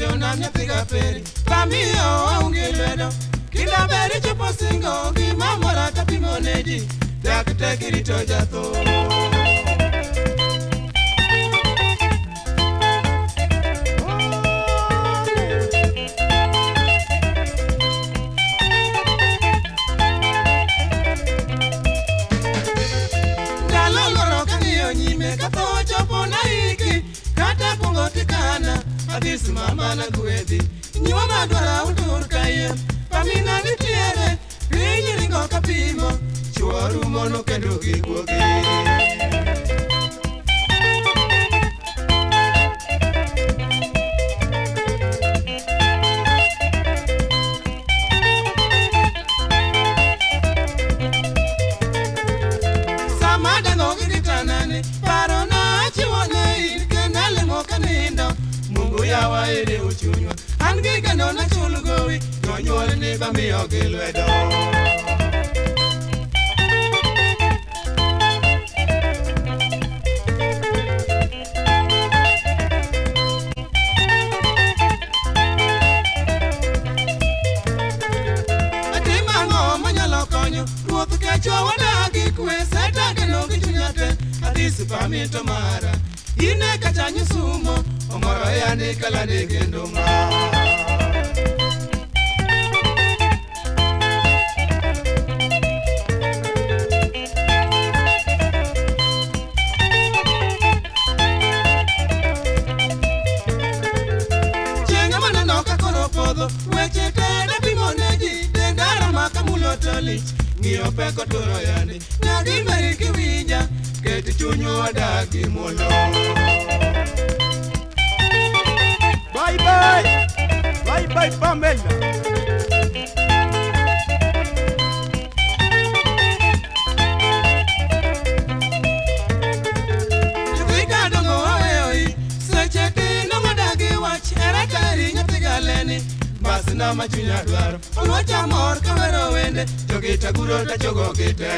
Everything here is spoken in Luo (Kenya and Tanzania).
Jonam nyathi gaperi Pamiyo aonge lwedo Kinda beri chopo singo Gima mora tapimo ne ji Dak tek irito jatho Adis mama na gwedhi Nyuwa madwara utur kayiem Pamina nitiere Piny ringo kapimo Chuo rumo no kendo giguogi Sama dango gi gitanani Paro na achiwo ne in Kendo alemo kanindo Mungu yawa ere uchunywa An gi geno nachul gowi Jonyuol ni bamiyo gi lwedo Atim ang'o manyalo konyo Ruoth kechwa wadagi kwe Seta geno gi chunya te Adhis pamito mara Ine kachanyo sumo Omoro yani kalane kendo ma Chieng' maneno ka koro podho Weche te napimo ne ji Denda rama kamulo to lich Ng'iyo pek oturo yani Nyagi meri kiwinja Ket chunywa wadagi muolo Bye bye. Bye bye Pamela. Nyathi kadongo waweyo Seche tino madagi wach Era kari nyathi galeni Mbasna ma chunya dwaro Oluocha mor kawero wende Jogi taguro tachogo gi te.